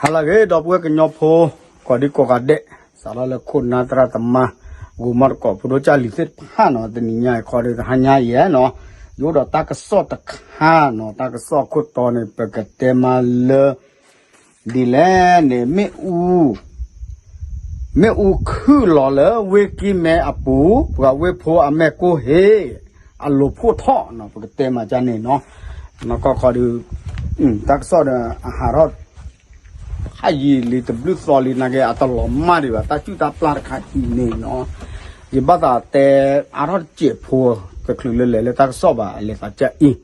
ဟါလၢအဂ့ၤ ဒီပုၢ်ဝဲၢ်ကညီဖိ ကိးဒံကိးဂၤဒဲး, စးထီၣ်လၢခိၣ်နၢ်သရၣ်သမါ ဂိၤမီၣ်တကိး ဖိဒိၣ်ကၢ်လံၤသ့ၣ်တဖၣ်နီၤ, တနံၤညါအံၤခီဒီး တဟါညါအံၤနီၤ, ယအိၣ်ဒီးတၢ်ကစီၣ်တခါနီၤ, တၢ်ကစီၣ်ခိၣ်တီန့ၣ် ပကတဲမးလၢ ဒ်လဲၣ်န့ၣ် မ့ၣ်အူ မ့ၣ်အူခုၣ်လီၤလၢဝ့ၢ်ကံၢ်မဲအပူၤ, ပှၤဝ့ၢ်ဖိအမဲာ်ကိၢ်ဟ့ၣ် အလိၤဖှိၣ်ထီၣ်နီၤ, ပကတဲမးကန့ၣ်နီၤ, နီၢ်ကီၢ်ခီဒီး တၢ်ကစီၣ်ဒီးအဟးထီၣ် ဖးယံာ်လံ တဘျုးသီလံ နာ်က့အတလီၤမၢ်ဒံးဘၣ် တၢ်စုၣ်တၢ်ပျၢ်တခါအံၤန့ၣ်နီၤ, ယဘၣ်သးတဲအါထီၣ်တစဲးဖိ တချုးလၢလဲၤလၢတၢ်ကစီၣ်ဘၣ် အလဲၤသးကၢ်အံၤ,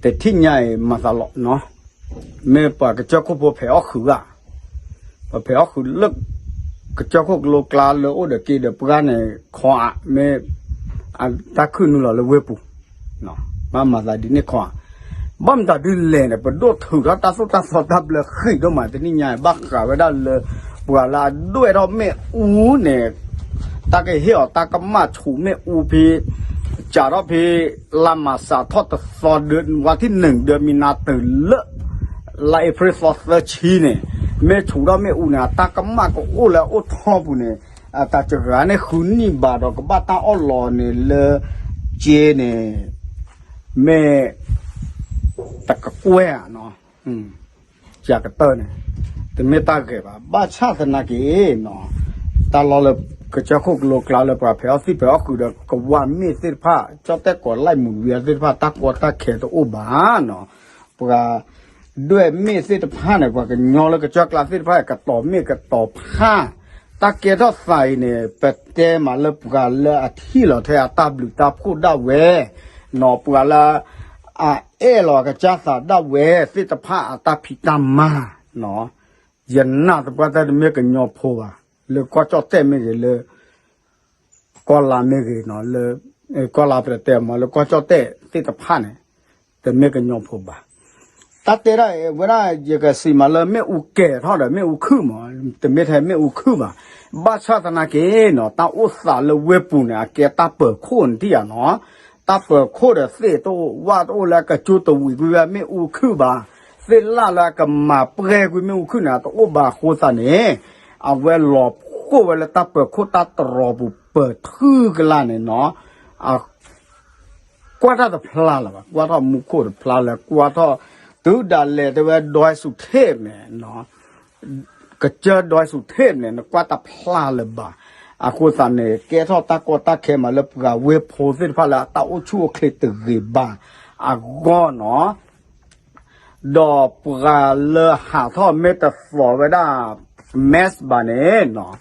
တထံၣ်ညါအံၤမၤသးလီၤနီၤ, မ့ၢ်ပှၤကစၢၢ်ခိၣ်ဖိဖဲးအီၣ်ဃုာ်ဧါ, ပှၤဖဲးအီၣ်ဃုာ်လၢ ကစၢၢ်ခိၣ်ကလိကျါလၢအိၣ်ဒီးက့ဒီးပှၢ်န့ၣ် ခီဧါ, မ့ၢ် တၢ်ခုၣ်နုာ်လီၤလၢဝ့ၢ်ပူၤ ဘၣ်မၤသးဒ်န့ၣ်ခီဧါ, ဘၣ်မတၤဒ်လဲၣ်န့ၣ် ပဒိၣ်ထုးထီၣ်တၢ်သိၣ်တၢ်သီတၢ်ဘျၢဃံးဒိၣ်မး တနံၣ်ညါ ဘၣ်ဃးဝဲဒၣ်လၢ ပှၤလၢအဒွဲၣ်ထီၣ်မ့ၣ်အူန့ၣ် တၢ်ကဟ့ၣ်အီၤတၢ်ကမၣ်ဆူးမ့ၣ်အူဖဲ စးထီၣ်ဖဲ လါမၢ်ၡးထီၣ်တသီ ဝါထံၣ်နုာ် ဒၢမံနါတုၤလၢ လါအ့ဖြ့ၣ်သီသၢဆံန့ၣ် မ့ၢ်ဆူးထီၣ်မ့ၣ်အူန့ၣ် အတၢ်ကမၣ်ကအိၣ်လၢအအိၣ်ထီၣ်ပူၤန့ၣ် အတၢ်စှၤန့ၣ်ဃုနံၣ်ဘၣ်ဒီး ကဘၣ်တၢ်အီၣ်လီၤန့ၣ်လၢ က့န့ၣ် မ့ၢ် တကကွဲၢ်ဧါနီၤ, ကကတၢၢ်န့ၣ် တမ့ၢ်တၢ်ဂ့ၤဘၣ်. ဘၣ်ဆၣ်သနာ်က့နီၤ တၢ်လီၢ်လၢကစၢၢ်ခိၣ်ကလိကျါလၢပှၤဖဲးအီၣ်သံၣ်ဖဲးအီၣ်ဃုာ်ဒီး ကဝၢ်မ့ၣ်သ့ၣ်တဖၣ် ကၠီၣ်တဲၣ်ကိးလၢ်မူးဝံၤသ့ၣ်တဖၣ် တၢ်ကီတၢ်ခဲတအိၣ်ဘၣ်နီၤ, ပှၤ ဒွဲၣ်မ့ၣ်သ့ၣ်တဖၣ်န့ၣ် ပှၤကညီလၢကစၢၢ်ကျါသ့ၣ်တဖၣ် ကတီၤမ့ၣ်ကတီၤဖး, တၢ်ကဲထီၣ်သးအံၤန့ၣ် ပတဲမးလၢပှၤလၢအထံၣ်လီၤထဲအတၢ်ဘျုးတၢ်ဖှိၣ်ဒၣ်ဝဲ, နီၤ ပှၤလၢ အအဲၣ်လီၤအကစၢ်သးဒၣ်ဝဲသ့ၣ်တဖၣ်အတၢ်ဖံးတၢ်မၤ, ယနာ်သပှၢ်တၢၢ်တမ့ၢ်ကညီဖိဘၣ်, လၢကီၢ်ကၠီၣ်တဲၣ်မ့ၢ်ဂ့ၤ လၢ ကီၢ်လါမ့ၢ်ဂ့ၤနီၤ, လၢ ကီၢ်လါပတဲမးလၢကီၢ်ကၠီၣ်တဲၣ်သ့ၣ်တဖၣ်န့ၣ် တမ့ၢ်ကညီဖိဘၣ်. တၢ်တဲဒၣ်ဝဲဒၣ် ယကစံးမးလၢမ့ၣ်အူကဲၤထီၣ်ဒီးမ့ၣ်အူခုၣ်မး, တမ့ၢ်ထဲမ့ၣ်အူခုၣ်ဘၣ်. ဘၣ်ဆၣ်သနာ်က့နီၤ တၢ်အိၣ်သးလၢဝ့ၢ်ပူၤန့ၣ် အကဲတၢ်ပၢၤခိၣ်န့ၣ်ထံၣ်ဧါနီၤ, တၢ်ပၢၤခိၣ်ဒီးသ့ၣ်တအိၣ်ဝၣ်တအိၣ်လၢအကကၠိတဝံးကွံာ်ဝဲမ့ၣ်အူခုၣ်ဘၣ်, သ့ၣ်လၣ်လၢအကမၤပှဲၤကွံာ်မ့ၣ်အူခုၣ်န့ၣ် တအိၣ်ဘၣ်အဃိသတးန့ၣ် အဝဲလီၤဖှိၣ်ဝဲလၢတၢ်ပၢၤခိၣ်တၢ်တြီၤပူၤပၢၤထုကလါန့ၣ်နီၤ, ကွၢ်တၢ်တဖျါလၢၤဘၣ်, ကွၢ်ထီၣ်မူခိၣ်တဖျါလၢၤ, ကွၢ်ထီၣ် တုၤဒၣ်လဲာ်တဲဝဲဒွဲစူၤထ့ၣ်န့ၣ် ကစၢၢ်ဒွဲစူၤထ့ၣ်န့ၣ် နကွၢ်တဖျါလၢၤဘၣ်. အဃိသတးန့ၣ် ကဲထီၣ်တၢ်ကီတၢ်ခဲမးလၢပှၤဝ့ၢ်ဖိသ့ၣ်တဖၣ်လၢအတၢ်အိၣ်ဆူၣ်အိၣ်ချ့တဂ့ၤဘၣ်အဂီၢ်နီၤ ဒီးပှၤလၢဟးထီၣ်မ့ၢ်တသိးဝဲဒၣ် mask ဘၣ်န့ၣ်နီၤ,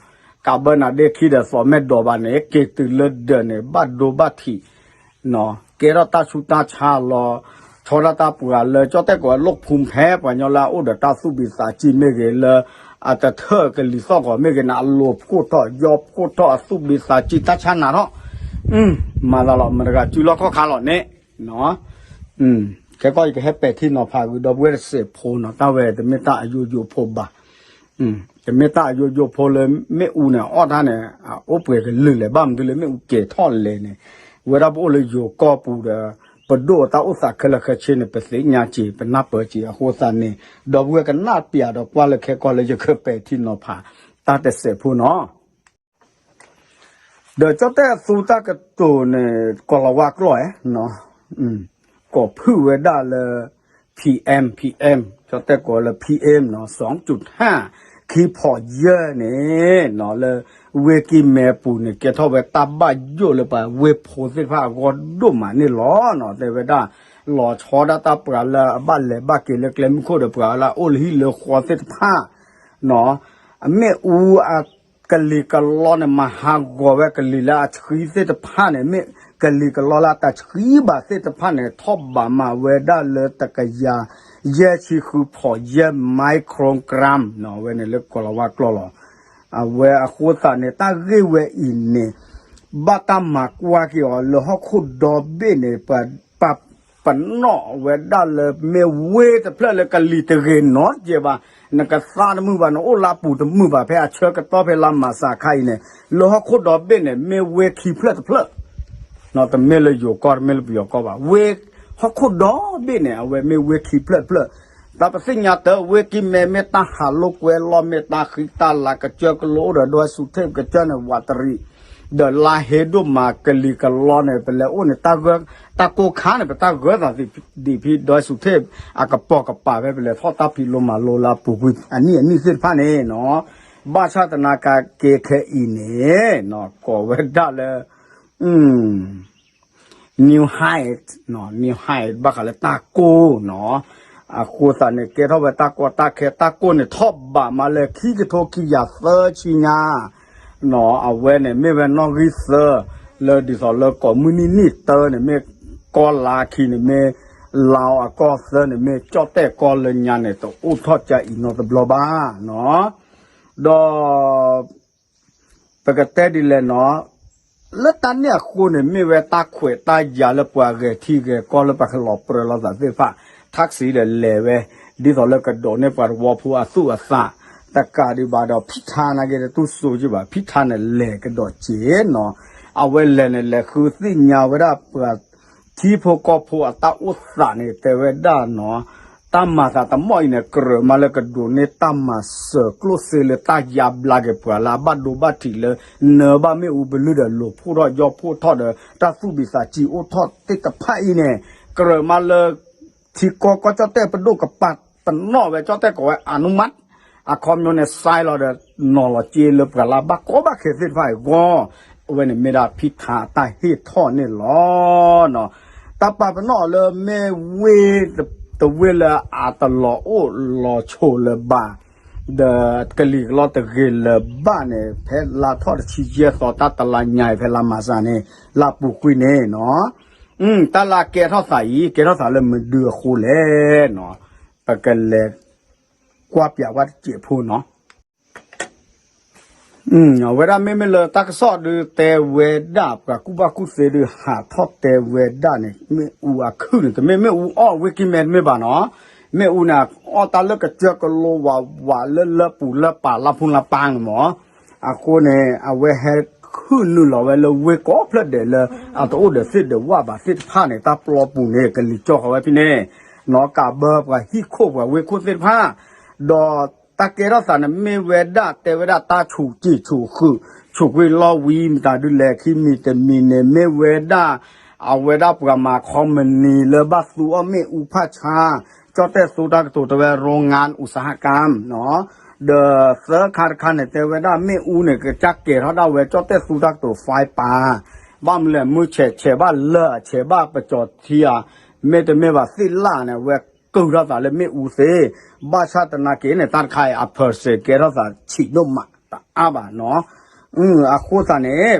ကးဘၢနၤဒ့ခံဒီးသိးမ့ၢ်ဒိးဘၣ်န့ၣ် က့ၤတုၤလၢဒၢးန့ၣ် ဘၣ်ဒိဘၣ်ထံးနီၤ, ကဲထီၣ်တၢ်ဆူးတၢ်ဆါလီၤ, ဆီဒၣ်တၢ်ပှၤလၢကၠီၣ်တဲၣ်ကိးလၢလိၣ်ဖူဖဲ ပှၤကညီလၢအအိၣ်ဒီးတၢ်သူၣ်ဘံသးစံးမ့ၢ်ဂ့ၤ လၢအတထၢၣ်ကလံၤသီၣ်ဂီၤမ့ၢ်ဂ့ၤန့ၣ် အလိၤဖှိၣ်ထီၣ် ယီဖှိၣ်ထီၣ်အသူၣ်ဘံသးစံး တၢ်ဆါနၤထီၣ်, မၤသးလီၤ မတၤတဂၤစုလီၢ်ခီၣ်ခါလီၤန့ၣ် ခဲကီၢ်အံၤကဟဲပဲာ်ထံနီၤဖးဂ့ၤ ဒီပုၢ်ဝဲၢ်တစဲးဖိနီၤ, တၢ်ဝဲတမ့ၢ်တၢ်အယိယိဖိဘၣ်, တမ့ၢ်တၢ်အယိယိဖိလၢမ့ၣ်အူန့ၣ် အီၣ်တၢ်န့ၣ် အိၣ်ပှဲၤကလုာ်လဲၣ် ဘၣ်မနုၤလၢမ့ၣ်အူကဲၤထီၣ်လဲၣ်န့ၣ်, ဝဲဒၣ်ပအိၣ်လၢယိၤကီၢ်ပူၤဒီး ပဒိၣ်အတၢ်အိၣ်သးခဲလၢာ်ခဲဆ့န့ၣ် ပသ့ၣ်ညါက့ၤ ပနၢ်ပၢၢ်က့ၤအဃိသတးန့ၣ်, ဒီပုၢ်ဝဲၢ်ကနၣ်ပၠးဒီးကွၢ်လၢခဲကီၢ်လၢယကပဲာ်ထံနီၤဖး တၢ်တစဲးဖိနီၤ ဒီးကၠီၣ်တဲၣ်အသူတၢ်ကတိၤန့ၣ် ကိၤလၤဝါကျိာ်ဧါ, ကိးဖုၣ်ဝဲဒၣ်လၢ PM PM ကၠီၣ်တဲၣ်ကိးလၢ PM နီၤ စီၤကၠူၣ်ထၣ် ခံဖီးယဲၢ်န့ၣ်နီၤ လၢဝ့ၢ်ကံၢ်မဲပူၤန့ၣ် ကဲထီၣ်ဝဲတၢ်ဘၣ်ယိၣ်လၢပှၤဝ့ၢ်ဖိသ့ၣ်တဖၣ်အဂီၢ်ဒိၣ်မးန့ၣ်လီၤနီၤ, တဲဝဲဒၣ် လီၤဆီဒၣ်တၢ်ပှၤလၢအဘၣ်လဲၤဘၣ်က့ၤလၢကျဲမုၢ်ခိၣ်ဒီးပှၤလၢအအိၣ်လၢဟံၣ်လၢဃီသ့ၣ်တဖၣ် နီၤ, အမ့ၣ်အူအကလံၤကလီန့ၣ် မၤဟးဂီၤဝဲကလံၤလၢအဆှံသ့ၣ်တဖၣ်န့ၣ် မ့ၢ်ကလံၤကလီလၢအတဆှံဘၣ်သ့ၣ်တဖၣ်န့ၣ် ထီၣ်ဘးမးဝဲဒၣ်လၢတကယၤ ယဲၢ်ဆံဃုဖီးယဲၢ် microgram နီၤ, အဝဲန့ၣ်လၢကိၤလၤဝါကျိာ်လီၤ. အဝဲအဃိသတးန့ၣ် တၢ်ဂ့ၢ်ဝဲအံၤန့ၣ် ဘၣ်တၢ်မၤကွၢ်က့ၤအီၤလၢဟီၣ်ခိၣ်ဒီဘ့ၣ်န့ၣ် ပ ပနီၣ်ဝဲဒၣ်လၢမ့ၢ်ဝ့ၢ်တဖျၢၣ်လၢကလံၤတဂ့ၤနီတစဲးဘၣ်, နကသါတမုာ်ဘၣ် နအိၣ်လၢအပူၤတမုာ်ဘၣ် ဖဲအဆၢကတီၢ်ဖဲလါမၢ်ၡးခါအံၤန့ၣ် လၢဟီၣ်ခိၣ်ဒီဘ့ၣ်န့ၣ် မ့ၢ်ဝ့ၢ်ခံဖျၢၣ်တဖျၢၣ်, တမ့ၢ်လၢယိၤကီၢ် တမ့ၢ်လၢပယီၤကီၢ်ဘၣ်, ဝ့ၢ်ဟီၣ်ခိၣ်ဒီဘ့ၣ်န့ၣ် အဝဲမ့ၢ်ဝ့ၢ်ခံဖျၢၣ်တဖျၢၣ်, တၢ်ပသ့ၣ်ညါတၢ်ဝ့ၢ်ကံၢ်မဲ မ့ၢ်တၢ်ဟးလိာ်ကွဲလီၤ မ့ၢ်တၢ်ဃံတၢ်လၤ ကစၢၢ်ကလိအိၣ်ဒီး ဒွဲၣ်စူၤထ့ၣ်ကစၢၢ်န့ၣ် ဝးတရံး ဒီးလါဟ့ဒိၣ်မး ကလံၤကလီန့ၣ် ပလဲၤအိၣ်န့ၣ် တၢ်ကိၢ်ခါန့ၣ် ပတၢ်ဂၢၢ်သးဒ်ဖံး ဒွဲၣ်စူၤထ့ၣ် အကပိာ်ကပၤဖဲ ပလဲၤထီၣ်တၢ်ဖံးလိမၤလိလၢအပူၤကွံာ် အနံၣ်အနံၣ်သ့ၣ်တဖၣ်န့ၣ်နီၤ, ဘၣ်ဆၣ်သနာ်က့ခဲအံၤန့ၣ် ကိးဝဲဒၣ်လၢ new height, new height ဘၣ်ဃးလၢတၢ်ကိၢ်နီၤ, အဃိသတးန့ၣ် ကဲထီၣ်ဝဲတၢ်ကီတၢ်ခဲ တၢ်ကိၢ်န့ၣ်ထီၣ်ဘးမးလၢခံကထိခံကယၤသၢဆံညါ, အဝဲန့ၣ်မ့ၢ်ဝဲနီၣ်ဂံၢ်သၢ လၢဒ်သိးလၢကိးမုၢ်နံၣ်နံၣ်တၢန့ၣ် မ့ၢ်ကီၢ်လါခံန့ၣ် မ့ၢ်လါအကီၢ်သၢန့ၣ် မ့ၢ်ကၠီၣ်တဲၣ်ကီၢ်လၢညါန့ၣ် တအိၣ်ထီၣ်ကါအံၤနီတဘျီဘၣ်နီၤ, ဒီး ပကတဲဒ်လဲၣ်နီၤ, လၢတၢ်န့ၣ်အဃိန့ၣ် မ့ၢ်ဝဲတၢ်ခွဲးတၢ်ယာ်လၢပှၤဂဲၤထံဂဲၤကီၢ်လၢပှၤကလီၤပြၢလီၤသးသ့ၣ်တဖၣ် ထၢၣ်စံဒီးလဲၤဝဲ ဒ်သိးလၢကဒိးန့ၢ်ပှၤသဝီဖိအသူၣ်အသး, တကးဒံးဘၣ်ဒီး ဖံထါနာ်က့တတူၢ်စိက့ဘၣ် ဖံထါန့ၣ်လဲၤကဒီးစ့နီၤ, အဝဲလဲၤန့ၣ်လဲၤဃုသ့ၣ်ညါဝဲဒၣ်ပှၤ ထံဖိကီၢ်ဖိအတၢ်အိၣ်သးန့ၣ် တဲဝဲဒၣ်နီၤ, တၢ်မၤသးတမီၣ်အံၤန့ၣ် ကြၢးမးလၢကဒိးန့ၢ်တၢ်မၤစၢၤကျိၣ်စ့လၢတၢ်ယါဘျါက့ၤပှၤလၢအဘၣ်ဒိဘၣ်ထံးလၢ နၢၤဘၣ်မ့ၣ်အူပလုၢ်ဒီး လိာ်ဖှိၣ်ထီၣ်ယီၢ်ဖှိၣ်ထီၣ်ဒီး တၢ်သူၣ်ဘံၣ်သးစံးအိၣ်ထီၣ်သ့ၣ်တဖၣ်အံၤန့ၣ် ကြၢးမးလၢ ထံကီၢ်ကီၢ်ကၠီၣ်တဲၣ်ပဒိၣ်ကပာ်ပနီၣ်ဝဲ ကၠီၣ်တဲၣ်ကိးဝဲ အနုမတ် အခီပညီန့ၣ် sign လီၤဒီး နီၤလီၤစ့လၢပှၤလၢဘၣ်ကီဘၣ်ခဲသ့ၣ်တဖၣ်အံၤအဂီၢ်, အဝဲန့ၣ်မ့ၢ်ဒၣ်ဖံထါတၢ်ဟ့ၣ်ထီၣ်န့ၣ်လီၤ. တၢ်ပာ်ပနီၣ်အီၤလၢမ့ၢ်ဝ့ၢ်တဝ့ၢ်လၢအတလီၤအိၣ်လီၤဆိးလၢၤဘၣ်, ဒီးကလံၤကလီတဂ့ၤလၢၤဘၣ်န့ၣ် ဖဲလါထီၣ်တဆံယဲၢ်သီ တၢ်တလါညါအံၤ ဖဲလါမၤစၢၤန့ၣ် လၢအပူၤကွံာ်န့ၣ်နီၤ, တၢ်လၢအကဲထီၣ်သးအံၤ ကဲထီၣ်သးလၢမနုၤအဃိလဲၣ်နီၤ, ပကလဲၤကွၢ်ပၠးဝဲတစဲးဖိနီၤ. အဝဲဒၣ်မ့မ့ၢ်လၢတၢ်ကစီၣ်ဒုးတဲဝဲဒၣ် ပှၤကူၣ်ဘၣ်ကူၣ်သ့ဒုး ဟးထီၣ်တဲဝဲဒၣ်န့ၣ် မ့ၣ်အူအခုၣ်န့ၣ် တမ့ၢ်မ့ၣ်အူအီၣ်ဝ့ၢ်ကံၢ်မဲတမ့ၢ်ဘၣ်နီၤ, မ့ၣ်အူန့ၣ် အီၣ်တၢ်လၢကစၢၢ်ကလိဝးဝးလၢလၢပူၤလၢပာ်လါဖူလါပာ်န့ၣ်မး, အဃိန့ၣ် အဝဲဟဲခုၣ်နုာ်လီၤဝဲလၢဝ့ၢ်ကိးဖျၢၣ်ဒဲးလၢ အတအိၣ်ဒီးသ့ၣ်ဒီးဝၣ်ဘၣ်သ့ၣ်တဖၣ်န့ၣ် တၢ်ပျီပူၤန့ၣ် ကလံၤကၠီဃီၤဝဲဖဲန့ၣ်, နီၢ်ကးဘၢပှၤဟံၣ်ခိၣ်ပှၤဝ့ၢ်ခိၣ်သ့ၣ်တဖၣ်, ဒီးတၢ်ကဲထီၣ်သးန့ၣ် မ့ၢ်ဝဲဒၣ်တဲဝဲဒၣ်တၢ်ဆူးစံာ်ဆူးဃုာ် ဆူးကွံာ်လီၢ်ဝံၤမတၤဒုလဲၣ် ခံမံၤတမံၤန့ၣ် မ့ၢ်ဝဲဒၣ် အဝဲဒၣ်ပှၤမၤခီမနံၤလၢဘၣ်သူအီၣ်မ့ၣ်အူဖးဆါ, ကၠီၣ်တဲၣ်သူတၢ်ကတိၤတဲဝဲ โรงงานอุตสาหกรรม နီၤ, ဒီးသၢခါတခါန့ၣ် တဲဝဲဒၣ်မ့ၣ်အူန့ၣ် ကစၢ်ကဲၤထီၣ်ဒၣ်ဝဲ ကၠီၣ်တဲၣ်သူတၢ်ကတိၤ fiber, ဘၣ်မနုၤလဲၣ် မုၢ်ဆဲးဆဲးဘၣ်လၢအဆဲးဘၣ်ပကၠီၤထံဧါ, မ့တမ့ၢ်ဘၣ်သ့ၣ်လၣ်န့ၣ် အဝဲကုၢ်ထီၣ်သးလၢမ့ၣ်အူသ့, ဘၣ်ဆၣ်သနာ်က့န့ၣ် တၢ်တခါအံၤ အ percent ကဲထီၣ်သးဆံးဒိၣ်မးတအါဘၣ်နီၤ, အဃိသတးန့ၣ်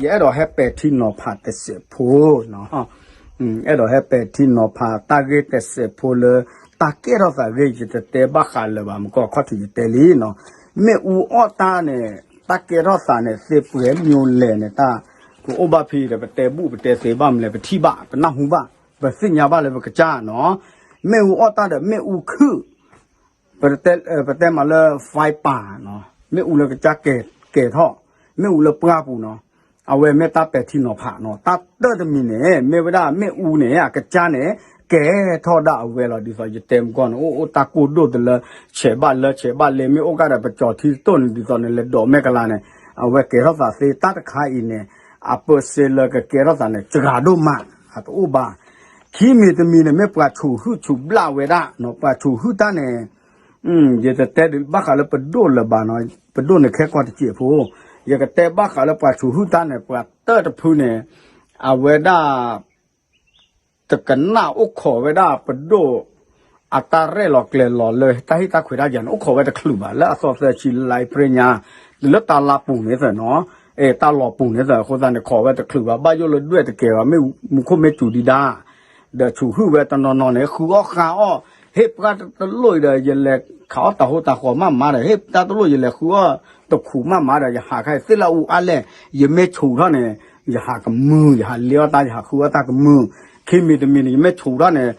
ယအဲၣ်ဒိးဟဲပဲာ်ထံနီၤဖးတစဲးဖိ အဲၣ်ဒိးဟဲပဲာ်ထံနီၤဖးတၢ်ဂ့ၢ်တစဲးဖိလၢ တၢ်ကဲထီၣ်သးဂ့ၢ် ယတတဲဘၣ်ဃးလၢၤဘၣ် မ့ၢ်ကီၢ်ခီၣ်ထံးယတဲလံနီၤ, မ့ၣ်အူအီၣ်တၢ်န့ၣ် တၢ်ကဲထီၣ်သးန့ၣ် သ့ပှဲၤမံၤလဲၣ်န့ၣ် တၢ်ကအိၣ်ဘၣ်ဖဲဒီး ပတဲဘူၣ်ပတဲသ့ဘၣ်မနုၤလဲၣ် ပထံၣ်ဘၣ် ပနၢ်ဟူဘၣ် ပသ့ၣ်ညါဘၣ်လၢပကစၢ်နီၤ, မ့ၣ်အူအီၣ်တၢ်ဒီးမ့ၣ်အူခုၣ် ပတဲမးလၢ fiber နီၤ, မ့ၣ်အူလၢကစၢ်ကဲၤထီၣ်, မ့ၣ်အူလၢပှၢ်ပူၤနီၤ, အဝဲမ့ၢ်တၢ်ပဲာ်ထံနီၤဖးနီၤ, တၢ်တၢတမံၤန့ၣ် မ့ၢ်ဝဲဒၣ်မ့ၣ်အူန့ၣ် အကစၢ်န့ၣ် ကဲၤထီၣ်ဒၣ်အဝဲလီၤ. ဒ်သိးယတဲမုၢ်ကီၢ်န့ၣ် အိၣ်အိၣ်တၢ်ကိၢ်ဒိၣ်တလၢ ဆဲးဘၣ်လၢဆဲးဘၣ်လ့ မ့ၢ်အိၣ်ကဒီးပကၠီၤထံတတိၢ်န့ၣ် ဒ်သိးန့ၣ် လဲၤဒိးမဲာ်ကလၤန့ၣ် အဝဲကဲၤထီၣ်သးသ့ တၢ်တခါအံၤန့ၣ် အ percent လၢကကဲထီၣ်သးန့ၣ် စှၤဒိၣ်မး အတအိၣ်ဘၣ် ခံမံၤတမံၤန့ၣ် မ့ၢ်ပှၤဆူးဟုၣ်ဆူးဘျၣ်ဝဲဒၣ်နီၤ, ပှၤဆူးဟုၣ်တၢ်န့ၣ် ယတတဲဘၣ်ဃးလၢပဒိၣ်လၢၤဘၣ်နီၤ, ပဒိၣ်န့ၣ်ခဲကီၢ်တစဲးဖိ, ယကတဲဘၣ်ဃးလၢပှၤဆူးဟုၣ်တၢ်န့ၣ် ပှၤတၢတဖုန့ၣ် အဝဲဒၣ် တကနၣ်အိၣ်ခိးဝဲဒၣ်ပဒိၣ် အတၢ်ရဲၣ်လီၤကျဲၤလီၤလၢတၢ်ဟ့ၣ်တၢ်ခွဲးတၢ်ယာ်န့ၣ် အိၣ်ခိးဝဲတချုးဘၣ် လၢအသီသၢဆံလါအ့ဖြ့ၣ်ညါ တုၤလၢတၢ်လါပူၤန့ၣ်သ့ၣ်နီၤ, အဲ တၢ်လီၤပူၤန့ၣ်သ့ၣ် အဃိသတးန့ၣ် ခိးဝဲတချုးဘၣ် ဘၣ်ယိၣ်လၢဒွဲၣ်တကဲၤဘၣ် မ့ၢ်မူခိၣ်မ့ၢ်စူၤဒံးဒါ ဒီးဆူးဟုၣ်ဝဲတနီၤနီၤန့ၣ် ဃုအီၣ်ဃါအီၣ် ဟ့ၣ်ပှၢ်တလိၣ်အံၤဒီး ယလဲၤခးအီၣ်တၢ်ဟိတၢ်ဃီမးမးဒီး ဟ့ၣ်တၢ်တလိၣ် ယလဲၤဃုအီၣ်တခူးမးမးဒီး ယဟးခါအံၤသ့ၣ်လၢအူအါလဲၣ် ယမ့ၢ်ဆူးထီၣ်န့ၣ် ယဟးကမုာ် ယဟးလ့အီၣ်တၢ် ယဟးဃုအီၣ်တၢ်ကမုာ် ခံမံၤတမံၤန့ၣ် ယမ့ၢ်ဆူးထီၣ်န့ၣ်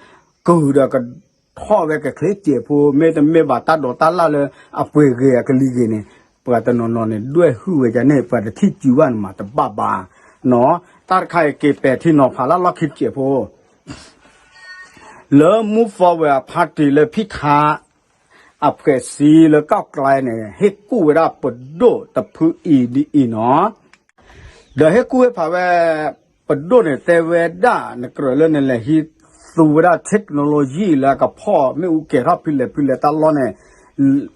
ကုၢ်ဒီးကထီၣ်ဝဲကချ့စဲးဖိ မ့တမ့ၢ်ဘၣ်တၢ်ဒိးတၢ်လၣ်လၢအပှ့ၤဂ့ၤအကလံၤဂ့ၤန့ၣ် ပှၤတနီၤနီၤန့ၣ် ဒွဲၣ်ဟုၣ်ဝဲဒၣ်န့ၣ် ပှၤတထံၣ်စုဘၣ်န့ၣ်မးတဘၣ်ဘၣ် နီၤ တၢ်တခါအံၤက့ၤပဲာ်ထံနီၤဖးလၢလီၢ်ခံတစဲးဖိ လၢ Move Forward အ party လၢဖံထါ အဖွဲ့အစည်းလၢ ก้าวไกล န့ၣ် ဟ့ၣ်ကူၣ်ဝဲဒၣ်ပဒိၣ်တဖုအံၤဒ်အံၤနီၤ. ဒီးဟ့ၣ်ကူၣ်ဟ့ၣ်ဖးဝဲ ပဒိၣ်န့ၣ် တဲဝဲဒၣ် နကြၢးလၢနလဲၤဟံးသူဝဲဒၣ် technology လၢအကဖီၣ်မ့ၣ်အူကဲၤထီၣ်ဖဲလဲၣ်ဖဲလဲၣ်တၢ်လီၢ်န့ၣ်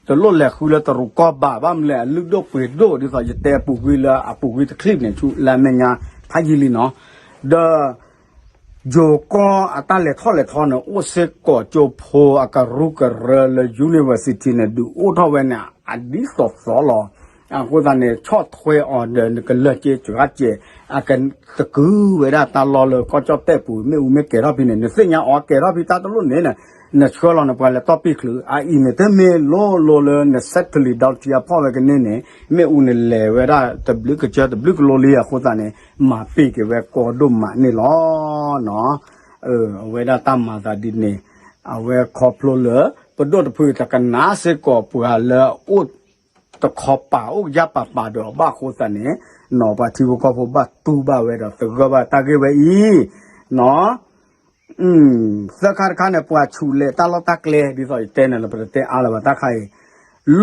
တလိၣ်လဲၤဃုလၢတရူးကီၢ်ဘၣ် ဘၣ်မနုၤလဲၣ် အလုၢ်ဒိၣ်ပှ့ၤဒိၣ် ဒ်သိးယတဲအပူၤကွံာ်လၢအပူၤကွံာ်တချံၣ်န့ၣ် ဆူလၢအမဲာ်ညါဖးယံာ်လံနီၤ. ဒီး ယိၤကီၢ်အတၢ်လဲၤထီၣ်လဲၤထီန့ၣ် အိၣ်စ့ၢ်ကီးကၠိဖိအကရူၢ်ကရၢလၢ university န့ၣ် ဒုးအိၣ်ထီၣ်ဝဲန့ၣ် အဒ်သိးသိးလီၤ. အဃိသတးန့ၣ် ဆီၣ်ထွဲအီၤဒီး နကလၢၢ်က့စှၤကဲး အကသကုၤဝဲဒၣ်တၢ်လီၢ်လၢကီၢ်ကၠီၣ်တဲၣ်ပူၤ မ့ၣ်အူမ့ၢ်ကဲၤထီၣ်ဖဲန့ၣ် နသ့ၣ်ညါအီၤကဲၤထီၣ်ဖဲတၢ်တလိၣ်န့ၣ် နဆှၢလီၤန့ၣ် ပှၤလဲၤတီၢ်ပ့ၢ်ချုး အအံၤန့ၣ် တမ့ၢ်လိၤလိၤလၢန satellite ဒီတထံအဖီၣ်ဝဲကန့ၢ်န့ၣ် မ့ၣ်အူန့ၣ်လဲၤဝဲဒၣ်တဘျုးကစၢၢ်တဘျုးကလိလံအဃိသတးန့ၣ် မၤပ့ၢ်က့ၤဝဲကိးဒိၣ်မးန့ၣ်လီၤ. အဝဲဒၣ်တၢ်မၤသးဒ်န့ၣ် အဝဲခီဖျိလၢ ပဒိၣ်တဖုတကနၣ်စ့ၢ်ကီးပှၤလၢအအိၣ်တခီပၤ အိၣ်ကယၢ်ပၤပၤဒီးအဘၣ်အဃိသတးန့ၣ် နီၢ်ပှၤထံဖိကီၢ်ဖိဘၣ်တူၢ်ဘၣ်ဝဲဒီးသဂၢၢ်ဘၣ်တၢ်ဂ့ၢ်ဝဲအံၤ သၢခါတခါန့ၣ် ပှၤဆူးလဲၤတၢ်လီၢ်တၢ်ကျဲ ဒ်သိးယတဲန့ၣ်လီၤ ပတတဲအါလၢၤဘၣ်တၢ်ခါအံၤ,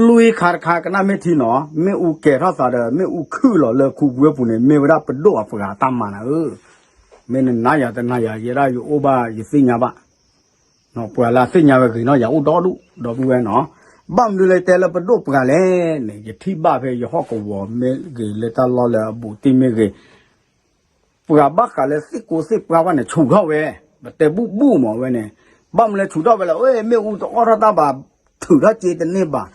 လွံၢ်ခါတခါကနၣ်မ့ၢ်ထံနီၤ မ့ၣ်အူကဲၤထီၣ်သးဒီး မ့ၣ်အူခုၣ်လီၤလၢခူပူၤဝ့ၢ်ပူၤန့ၣ် မ့ၢ်ဝဲဒၣ်ပဒိၣ်အပှၤတၢ်မၤနၤဧၢ, မ့ၢ်နနၤယၤတနၤယၤ ယဲဒၣ်ယအိၣ်ဘၣ်ယသ့ၣ်ညါဘၣ်, ပှၤလၢအသ့ၣ်ညါဝဲဂ့ၤနီၢ်ယၤအိၣ်ဒီဒူၣ် ဒီပုၢ်ဝဲၢ်နီၤ, ဘၣ်မနုၤလၢတဲလၢပဒိၣ်ပှၤလဲၣ်န့ၣ် ယထံၣ်ဘၣ်ဖဲယဟီၣ်ကဝီၤမ့ၢ်ဂ့ၤ လၢတၢ်လီၢ်လၢအဘူးတံၢ်မ့ၢ်ဂ့ၤ ပှၤဘၣ်ဃးလၢသ့ၣ်ကိးသ့ၣ်ပှၢ်ဘၣ်န့ၣ် ဆူးထီၣ်ဝဲ, ပတဲဘူၣ်ဘူၣ်မးဝဲန့ၣ်, ဘၣ်မနုၤလဲၣ်ဆူးထီၣ်ဝဲလဲၣ်, အ့ မ့ၣ်အူတအီၣ်ထီၣ်တၢ်ဘၣ်, ထုးထီၣ်စ့တန့ၢ်ဘၣ်,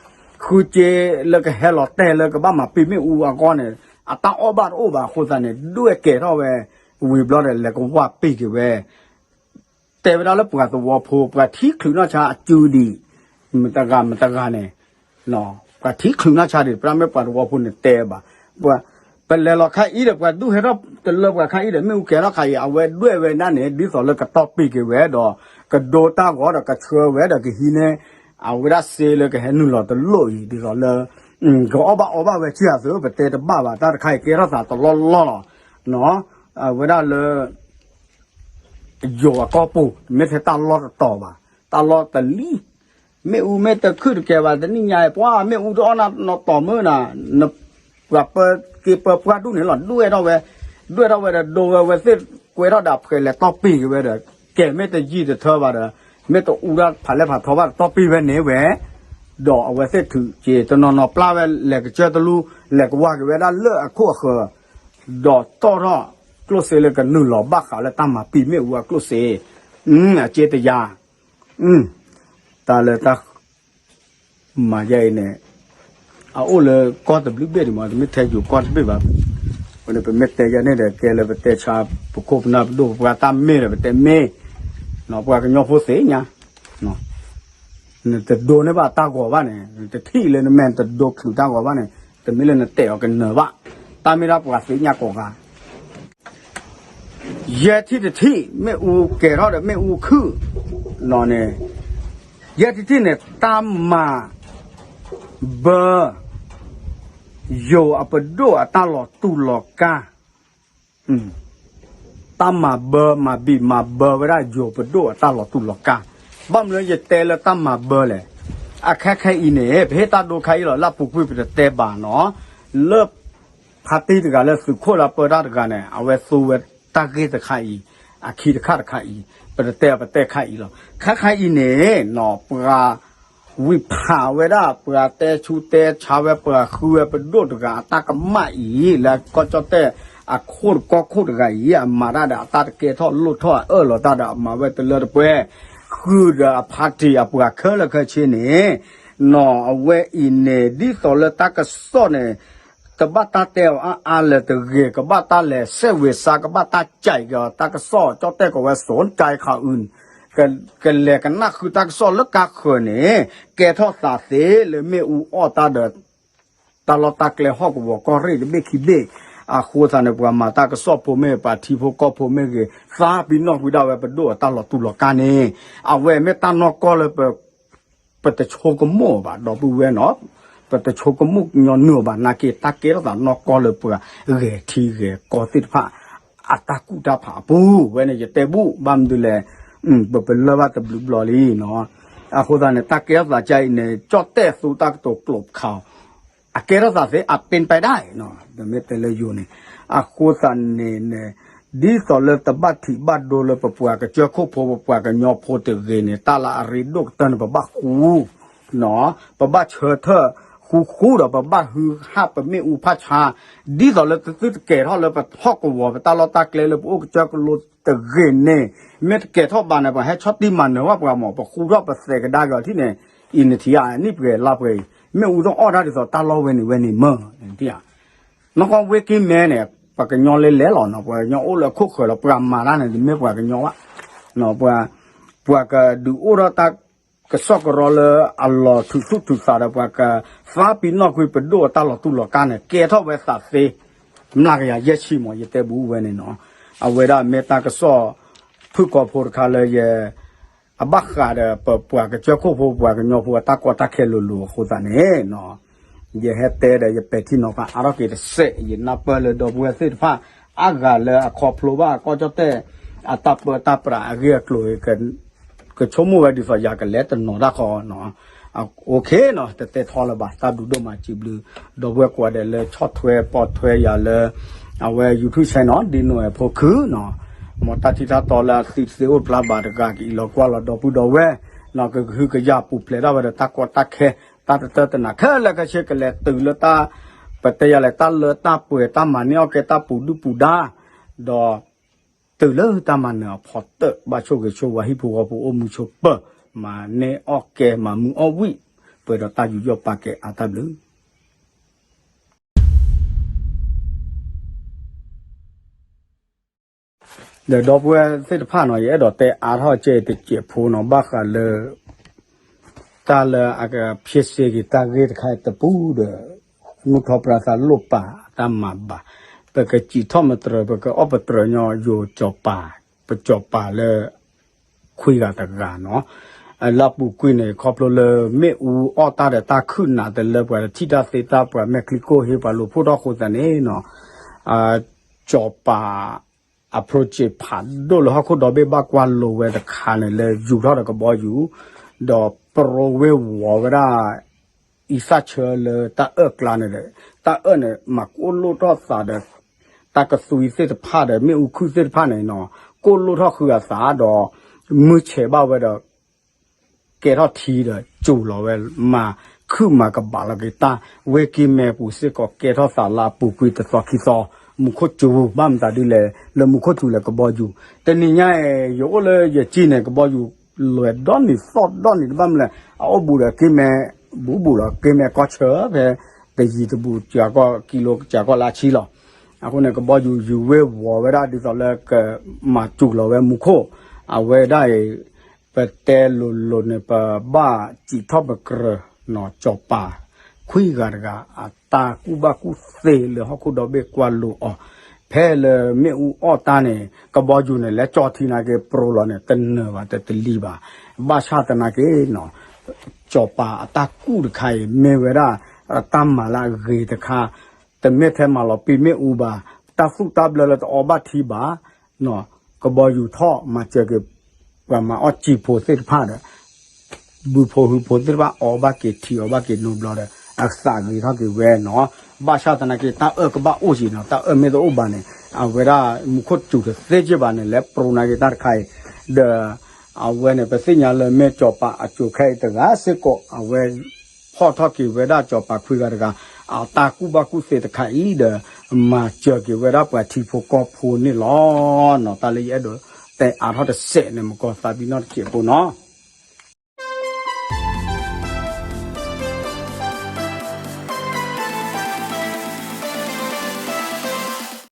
ဃုစ့လၢကဟဲလီၤတဲာ်လၢကဘၣ်မၤပံာ်မ့ၣ်အူအဂီၢ်န့ၣ် အတၢ်အီၣ်ဘၣ်တအိၣ်ဘၣ်အဃိသတးန့ၣ် ဒွဲၣ်ကဲၤထီၣ်ဝဲ, ဝံၤဘျီဒီးလဲၤကဝၢ်ပ့ၢ်က့ၤဝဲ တဲဝဲဒၣ်လၢပှၤသဝီဖိ ပှၤထံချုးနီၢ်ဆါအစုဒံး, မတဂၤမတဂၤန့ၣ်, ပှၤထံချုးနီၢ်ဆါဒံး ပမ့ၢ်ပှၤသဝီဖိန့ၣ်တဲဘၣ်, ပလဲၤလီၤခါအံၤဒီး ပှၤဒူၣ်ဟဲထီၣ်တလၢပှၤခါအံၤဒီး မ့ၣ်အူကဲၤထီၣ်ခါအံၤ အဝဲဒွဲၣ်ဝဲဒၣ်န့ၣ် ဒ်သိးလၢကတီၢ်ပ့ၢ်က့ၤဝဲဒီး ကဒိတၢ်ဂီၤဒီးကဆှၢဝဲဒီးကဟံးန့ၢ် အဝဲဒၣ်စ့လၢကဟဲနုာ်လီၤတလိၣ်အံၤ ဒ်သိးလၢ ကအီၣ်ဘၣ်အီဘၣ်ဝဲက့ၢ်အသိး ပတဲတဘၣ်ဘၣ် တၢ်တခါအံၤကဲထီၣ်သးတလီၢ်လီၢ်လီၤ, အဝဲဒၣ်လၢ ယိၤအကီၢ်ပူၤ မ့ၢ်ထဲတၢ်လီၢ်တတီၤဘၣ်, တၢ်လီၢ်တလံၤ, မ့ၣ်အူမ့ၢ်တခုၣ်တကဲဘၣ် တနံၣ်ညါအံၤ ပှၤမ့ၣ်အူတအီၣ်နီတီၤမုၢ်နၤ, ပှၤပၢက့ၤပၢပှၢ်ဒူၣ်န့ၣ်လီၤ ဒွဲၣ်ထီၣ်ဝဲ, ဒွဲၣ်ထီၣ်ဝဲဒီး ဒိဝဲဝဲသ့ၣ်ကွဲထီၣ်ဒီး ဖှဲးလဲၤတီၢ်ပ့ၢ်က့ၤဝဲဒီး ကဲမ့ၢ်တယံာ်တထၢဘၣ်ဒီး မ့ၢ်တအူဒၣ်ဖးလဲၢ်ဖးထီဘၣ်ဒီး တီၢ်ပ့ၢ်ဝဲန့ၣ်ဝဲ ဒီးအဝဲသ့ၣ်ထုးစ့တနီၤနီၤပျၢ်ဝဲ လဲၤကစၢၢ်တလူ လဲၤကဝၢ်က့ၤဝဲဒၣ်လၢအခိၣ်အဃၢၤ ဒီးတီၢ်ထီၣ်ကျိၣ်စ့လၢကနုာ်လီၤဘၣ်ဃးလၢတၢ်မၤပံာ်မ့ၣ်အူအကျိၣ်စ့, အစ့တယၤ, တၢ်လၢတၢ်မၤယဲအံၤန့ၣ် အအိၣ်လၢကီၢ်တဘျုးဘ့ၣ်ဒံးမး တမ့ၢ်ထဲယိၤကီၢ်တဘ့ၣ်ဘၣ်, ပမ့ၢ်တဲယဲန့ၣ်ဒီး ကဲလၢပတဲဆါ ပခိၣ်ပနၢ်ပဒိၣ်ပပှၢ်တၢ်မ့ၢ်ဒီး ပတဲမ့ၢ်, ပှၤကညီဖိသ့ၣ်ညါ နတဒိန့ၢ်ဘၣ်တၢ်ဂီၤဘၣ်န့ၣ် နတထံၣ်လၢနမဲာ်နတဒိချုးတၢ်ဂီၤဘၣ်န့ၣ် တမ့ၢ်လၢနတဲာ်အီၤကနၢၤဘၣ်, တၢ်မ့ၢ်ဒၣ်ပှၤသ့ၣ်ညါကိးဂၤ, ယဲထံၣ်တထံၣ် မ့ၣ်အူကဲၤထီၣ်ဒီးမ့ၣ်အူခုၣ်, န့ၣ်, ယဲထံၣ်တထံၣ်န့ၣ် တၢ်မၤဘၢ ယိၤအပဒိၣ်အတၢ်လီၤတူၢ်လီၤကာ် တၢ်မၤဘၢမၤဘံၣ်မၤဘၢဝဲဒၣ်ယိၤပဒိၣ်အတၢ်လီၤတူၢ်လီၤကာ်, ဘၣ်မနုၤယတဲလၢတၢ်မၤဘၢလဲၣ်, အခဲခဲအံၤန့ၣ် ပဟ့ၣ်တၢ်ဒိခါအံၤလီၤ လၢအပူၤကွံာ်ပတတဲဘၣ်နီၤ, လၢ ဖါတံၢ်တဂၤလၢသုးခိၣ်လၢပၢတၢ်တဂၤန့ၣ် အဝဲသိဝဲတၢ်ဂ့ၢ်တခါအံၤ, အခံတခါတခါအံၤ, ပတတဲအီၤပတဲခါအံၤလီၤ. ခဲခဲအံၤန့ၣ် ပှၤ ဝံၤဖးဝဲဒၣ် ပှၤတဲဆူးတဲဆါဝဲ ပှၤဃုဝဲပဒိၣ်တဂၤအတၢ်ကမၣ်အံၤ လၢကီၢ်ကၠီၣ်တဲၣ်အခိၣ်တကီၢ်ခိၣ်တဂၤအံၤ အမၤတၢ်ဒီးအတၢ်တကဲထီၣ်လိၣ်ထီၣ်အအၢၣ်လီၤတၢ်ဒီးအမၤဝဲတလၢတပှဲၤ ဃုာ်ဒီးအဖါတံၢ်အပှၤခဲလၢာ်ခဲဆ့န့ၣ် နီၢ်အဝဲအံၤန့ၣ် ဒ်သိးလၢတၢ်ကစီၣ်န့ၣ် တဘၣ်တၢ်တဲအီၤအါအါလၢၤတဂ့ၤ ကဘၣ်တၢ်လဲၤဆဲးဝ့ၤစါ ကဘၣ်တၢ်ကၠဲးက့ၤအီၤ တၢ်ကစီၣ်ကၠီၣ်တဲၣ်ကိးဝဲ စူၣ်ကၠဲးခးအုး ကလဲၤကနၣ်ဃုတၢ်ကစီၣ်လၢကါဃၢၤန့ၣ် ကဲထီၣ်သးသ့လၢမ့ၣ်အူအီၣ်တၢ်ဒီး တၢ်လီၢ်တၢ်ကျဲဟီၣ်ကဝီၤကီၢ်ရ့ၣ်တဘ့ၣ်ခံဘ့ၣ် အဃိသတးန့ၣ် ပှၤမၤတၢ်ကစီၣ်ဖိမ့ၢ်ဂ့ၤ ပှၤထံဖိကီၢ်ဖိမ့ၢ်ဂ့ၤ သးပ့ၤနီၣ်ကွံာ်ဒၣ်ဝဲပဒိၣ်အတၢ်လီၤတူၢ်လီၤကာ်န့ၣ် အဝဲမ့ၢ်တၢ်နီၢ်ကီၢ်လၢပ ပတဆိကမိၣ်ဘၣ် ဒီပုၢ်ဝဲၢ်နီၤ, ပတဆိကမိၣ်ညီနုၢ်အီၤဘၣ် နာ်က့ တၢ်ကဲထီၣ်သးနီၢ်ကီၢ်လၢပှၤဂဲၤထံဂဲၤကီၢ်သ့ၣ်တဖၣ် အတၢ်ကူၣ်တၢ်ဖးအပူၤ ဝဲန့ၣ် ယတဲဘူၣ် ဘၣ်မနုၤလဲၣ် ပပလၢၢ်ဘၣ်တဘျုးဘျီလံနီၤ. အဃိသတးန့ၣ် တၢ်ကဲထီၣ်သးကအံၤန့ၣ် ကၠီၣ်တဲၣ်သူတၢ်ကတိၤကျိာ်ခးအီၤ အကဲထီၣ်သးသ့ အပ့ၣ်ပဲဒၣ်နီၤ. မ့ၢ်တဲလၢယိၤန့ၣ် အဃိသတးန့ၣ်န့ၣ် ဒ်သိးလၢတဘၣ်ထံးဘၣ်ဒိလၢပပှၤကစၢၢ်ခိၣ်ဖိ ပပှၤကညီဖိတဂ့ၤန့ၣ် တၢ်လၢအရ့ဒိၣ်ကတၢၢ်န့ၣ် ပဘၣ်ဃူ ပဘၣ်ဆၢထၢၣ်ဃူဃူဒီး ပဘၣ်ဟုဟၣ်ပမ့ၣ်အူဖၣ်ဆါ, ဒ်သိးလၢသုတကဲထီၣ်လၢပဟီၣ်ကဝီၤ ပတၢ်လီၢ်တၢ်ကျဲလၢပအိၣ်ကစၢၢ်ကလိတဂ့ၤန့ၣ်, မ့ၢ်တကဲထီၣ်ဘၣ်န့ၣ် ပှၤဟဲဆီၣ်တံၢ်မၤနၢၤဝဲပှၤမၢ်, ပဃူထီၣ်ပသဲးကဒါက့ၤအီၤထံၣ်န့ၣ်, အံၤန့ၣ်ထံၣ်ဧါ, နံၣ်ပှဲၤလါပှဲၤအံၤ မ့ၣ်အူတအီၣ်တၢ်ဒ်သိးတၢ်လီၢ်ဝဲန့ၣ်ဝဲန့ၣ်မၢ်, နီၢ်ကီၢ်ဝ့ၢ်ကံၢ်မဲန့ၣ် ပှၤကညီလဲၤလဲၤလီၤနီၤ, ပှၤကညီအိၣ်လၢအခိၣ်ဃၢၤလီၤ, ပှၤမၤတၢ်န့ၣ် တမ့ၢ်ပှၤကညီဘၣ်, ပှၤ ပှၤကဒုးအိၣ်ထီၣ်တၢ်ကစီၣ်ကရၢလၢအလီၤထုးထူၣ်ထုးသးဒီး ပှၤကသးပ့ၤနီၣ်ကွံာ်ပဒိၣ်အတၢ်လီၤတူၢ်လီၤကာ်န့ၣ် ကဲထီၣ်ဝဲသးသ့ မျးကယၤယဲၢ်ဆံမၢ်, ယတဲဘူးဝဲန့ၣ်နီၤ, အဝဲဒၣ်မ့ၢ်တၢ်ကစီၣ်ဖုၣ်ကိာ်ဖိတခါလၢယ အဘၣ်ဃးဒီးပပှၤကစၢၢ်ခိၣ်ဖိ ပပှၤကညီဖိအတၢ်ကီတၢ်ခဲလိၤလိၤအဃိသတးန့ၣ်, ယဟဲတဲဒီးယပဲာ်ထံနီၤဖးအါထီၣ်က့ၤတစဲး, ယနၢ်ပၢၢ်လၢဒီပုၢ်ဝဲၢ်သ့ၣ်တဖၣ် အါဂၤလၢအခီဖျိဘၣ်ကီၢ်ကၠီၣ်တဲၣ် အတၢ်ပၢတၢ်ပြးအဂ့ၢ်အကျိၤ ကဆိကမိၣ်ဝဲဒ်သိးယၤကလဲၤတနီၤတၢ်ဃီနီၤ, အိၣ်ခ့နီၤ, တတဲထီလၢၤဘၣ်, တၢ်ဘျုးဒိၣ်မးစံးဘျုး ဒီပုၢ်ဝဲၢ်ကိးဂၤဒဲးလၢဆီၣ်ထွဲပိာ်ထွဲယၤလၢ အဝဲ YouTube channel ဒ်နိၣ်အဲၣ်ဖိခုနီၤ, မ်တၢ်ထံၣ်တၢ်တီလၢအသံတသ့အိၣ်တဖျါဘၣ်တဂၤ ကအံးလီၤကွၢ်လီၤဒီပုၢ်ဒီဝဲၢ်, ကဟုကယာ်ပူၤဖျဲးဒၣ်ဝဲဒီးတၢ်ကီတၢ်ခဲ, တၢ်တတၢတနးခဲလၢာ်ခဲဆ့ ကလဲၤတုၤလၢတၢ် ပတဲယၤလဲၣ် တၢ်လၢတၢ်ပှဲၤ တၢ်မၤန့ၢ်အီၣ်ကဲ တၢ်ပူၤဒုၣ်ပူၤဒါ, ဒီးတုၤလၢတၢ်မၤနၢၤအဖီတၢၣ် ဘၣ်ဆိၣ်ဂ့ၤဆိၣ်ဝါ ဟံၣ်ဖိဃီဖိအိၣ်မူဆိးပၢၢ်, မၤန့ၢ်အီၣ်ကဲ မၤမုာ်အီၣ်ဝံၣ်, ပှဲၤဒီးတၢ်ယူးယီၣ်ပာ်ကဲအါတၢ်ဘျုး ဒီးဒီပုၢ်ဝဲၢ်သ့ၣ်တဖၣ်နီၤ, ယအဲၣ်ဒိးတဲအါထီၣ်ကဲအံၤတစဲးဖိနီၤ, ဘၣ်ဃးလၢ တၢ်လၢအကဖျ့စ့က့ၤတၢ်ဂ့ၢ်တခါအံၤတပူၤဒီး မုၢ်ထီၣ်ပြၢသးလိၣ်ပာ်အတၢ်မၤဘၣ်, ပကစံးထီၣ်မတြၢၤ ပကအီၣ်ပတြၢၤညီယိၤစီၤပၤ, ပစီၤပၤလၢ ခွံဂၤတဂၤနီၤ, လၢအပူၤကွံာ်န့ၣ် ခီဖျိလၢမ့ၣ်အူအီၣ်တၢ်ဒီးတၢ်ခုၣ်နးတလၢပှဲၤ တထံၣ်တၢ်သ့တၢ်ပှၤ မဲာ်ချံကိၢ်ဟ့ ပှၤလူၤဖှိၣ်ထီၣ်အဃိသတးန့ၣ်နီၤ, စီၤပၤ အ project ဖးဒိၣ်လၢဟီၣ်ခိၣ်ဒီဘ့ၣ်ဘၣ်ကွၢ်လိာ်ဝဲတခါန့ၣ် လၢယူၤထီၣ်ဒီးကဘီယူၤ, ဒီးပြိဝ့ၢ်ဝီၤဝဲဒၣ် အံသၣ်ဆၢလၢတၢ်အၢၣ်ကျါန့ၣ်ဒီး တၢ်အၢၣ်န့ၣ် မၤကိၢ်လိၣ်ထီၣ်သးဒီး တၢ်ကသွံသ့ၣ်တဖၣ်ဒီး မ့ၣ်အူခုၣ်သ့ၣ်တဖၣ်န့ၣ်နီၤ ကိၢ်လိၣ်ထီၣ်ဃုာ်အသးဒီး မုၢ်ဆဲးဘၣ်ဝဲဒီး ကဲထီၣ်ထံဒီး စူၤလီၤဝဲ မၤခုၣ်မၤကဘးလီၤက့ၤတၢ် ဝ့ၢ်ကံၢ်မဲပူၤစ့ၢ်ကီး ကဲထီၣ်သးလၢအပူၤကွံာ်တသီခံသီ မူခိၣ်စူၤ ဘၣ်မတၤဒ်လဲၣ် လၢမူခိၣ်စူၤလဲၣ် ကဘီယူၤ တနံၤညါအံၤ ယအိၣ်လၢယကံၢ်န့ၣ် ကဘီယူၤ လွဲၢ်ဒီနံၤသီၣ်ဒီနံၤတဘၣ်မနုၤလဲၣ် အအိၣ်ဘူးဒီးကံၢ်မဲ ဘူးဘူးလီၤ ကံၢ်မဲကီၢ်ဆၢဖဲ တယံၤတဘူး ကၠၤကီၢ် ကံလိကၠၤကီၢ်လၢအဆံလီၤ. အဃိန့ၣ် ကဘီယူၤယူၤဝ့ၢ်ဝီၤဝဲဒၣ်ဒ်သိးလၢကမၤစူၤလီၤဝဲမူခိၣ် အဝဲဒၣ်အံၤ ပတဲလိၤလိၤန့ၣ် ပဘၣ်စံးထီၣ်ပကြၢး စီၤပၤ ခွံဂၤတဂၤ အတၢ်ကူၣ်ဘၣ်ကူၣ်သ့လၢဟီၣ်ခိၣ်ဒီဘ့ၣ်ကွၢ်လိာ်အီၤ ဖဲလၢမ့ၣ်အူအီၣ်တၢ်န့ၣ် ကဘီယူၤန့ၣ် လဲၤကၠီထံနာ်က့ ပြိလီၤန့ၣ် တနၢၤဘၣ် တတလံၤဘၣ်. ဘၣ်ဆၣ်သနာ်က့ စီၤပၤအတၢ်ကူၣ်တခါအံၤ မ့ၢ်ဝဲဒၣ် တၢ်မၤလၢအဂ့ၤတခါ တမ့ၢ်ထဲမၤလီၤပံာ်မ့ၣ်အူဘၣ် တၢ်သူၣ်တၢ်ဘျၢလၢတအီဘၣ်ထံဘၣ် ကဘီယူၤထီၣ်မၤစၢၤက့ၤ ပှၤမၤအီၣ်စံာ်ဖိသ့ၣ်တဖၣ်ဒီး ဘုဖိဟုဖိသ့ၣ်တဖၣ် အီဘၣ်က့ၤထံအီဘၣ်က့ၤနိဘျီဒီး အသးဂ့ၤထီၣ်က့ၤဝဲနီၤ. ဘၣ်ဆၣ်သနာ်က့ တၢ်အၢၣ်ကဘၣ်အိၣ်က့ၤနီၤ တၢ်အၢၣ်မ့ၢ်တအိၣ်ဘၣ်န့ၣ် အဝဲဒၣ်မူခိၣ်စူၤတသ့က့ဘၣ်န့ၣ် လဲၤပြိနာ်က့တၢ်တခါအံၤ ဒီး အဝဲန့ၣ် ပသ့ၣ်ညါလၢမ့ၢ်စီၤပၤအစိၤခဲအံၤတဂၤစ့ၢ်ကီး အဝဲ ဖီၣ်ထီၣ်က့ၤဝဲဒၣ်စီၤပၤခွံဂၤတဂၤ အတၢ်ကူၣ်ဘၣ်ကူၣ်သ့တခါအံၤဒီး မၤစၢၤက့ၤဝဲဒၣ်ပှၤထံဖိကီၢ်ဖိန့ၣ်လီၤ. တၢ်လၢယအဲၣ်ဒိးတဲအါထီၣ်တစဲးန့ၣ် မကီသးပ့ၤနီၣ်တစဲးဖိနီၤ.